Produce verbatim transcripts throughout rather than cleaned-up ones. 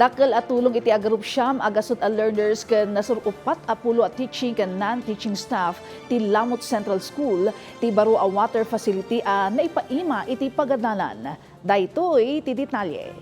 Dakkel a tulong iti agarup siam a gasut a learners ken nasurok uppat a pulo a teaching ken non-teaching staff ti Lamut Central School ti baro a water facility a naipaima iti pagadalan. Daytoy ti detalye.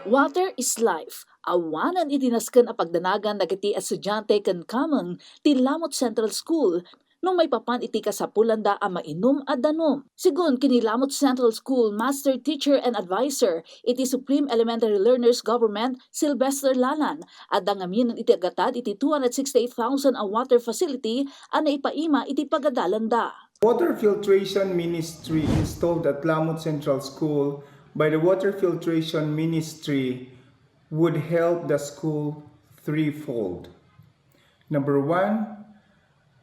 Water is life. Awanen iti nasken a pagdanagan dagiti estudiante ken kameng ti Lamut Central School no maipapan iti kasapulanda a mainum a danum. Sigun ken ni Lamut Central School Master Teacher and Advisor iti Supreme Elementary Learners Government, Sylvester Lalan, adda ngamin iti aggatad iti two hundred sixty-eight thousand a water facility a naipaima iti pagadalanda. Water filtration ministry installed at Lamut Central School by the Water Filtration Ministry would help the school threefold. Number one,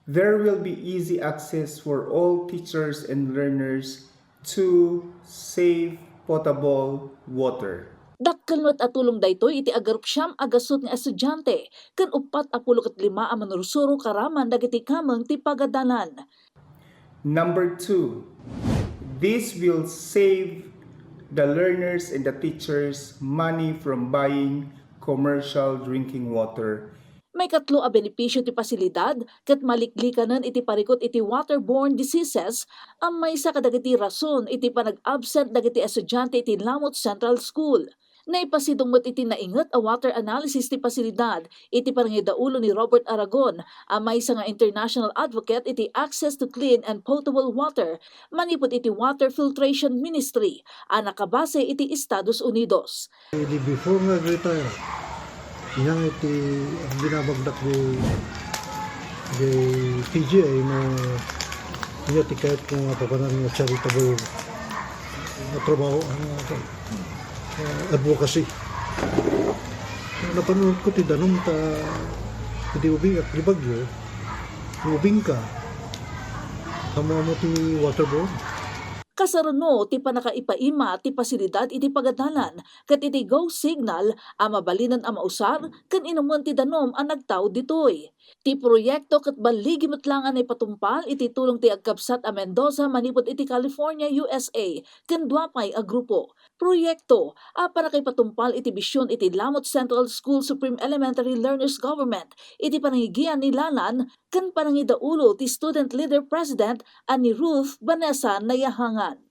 there will be easy access for all teachers and learners to safe, potable water. Dakkel met a tulong daytoy iti agarup siam a gasut nga estudiante ken uppat a pulo ket lima a manursuro karaman dagiti kameng ti pagadalan. Number two, this will save the learners and the teachers money from buying commercial drinking water. Maikatlo a benepisio ti pasilidad ket maliklikanen iti parikut iti waterborne diseases a maysa kadagiti rason iti panag-absent dagiti estudiante iti Lamut Central School. Naipasidong met iti nainget a water analysis ti pasilidad iti panangidaulo ni Robert Aragon a maysa nga international advocate iti access to clean and potable water manipud iti Water Filtration Ministry a nakabase iti Estados Unidos. Idi before nga retire, inya nga iti binabagdak di, di P G I no inya ti kayat ko nga papanan nga charitable nga trabaho, ano nga ito, ah, advocacy. Napanood ko ti danum ta idi ubing ak di Baguio, ubing ka, amo-amo ti waterborne. Kasarano ti pannakaipaima ti pasilidad iti pagadalan ket iti go signal a mabalinen a mausar ken inumen ti danum a nagtaud ditoy. Ti proyekto ket balligi met laeng a naipatungpal iti tulong ti agkabsat a Mendoza manipud iti California, U S A, ken dua pay a grupo. Proyekto a pannakaipatungpal iti bision iti Lamut Central School Supreme Elementary Learners Government iti panangigian ni Lalan ken panangidaulo ti Student Leader President a ni Ruth Vanessa Nayahangan.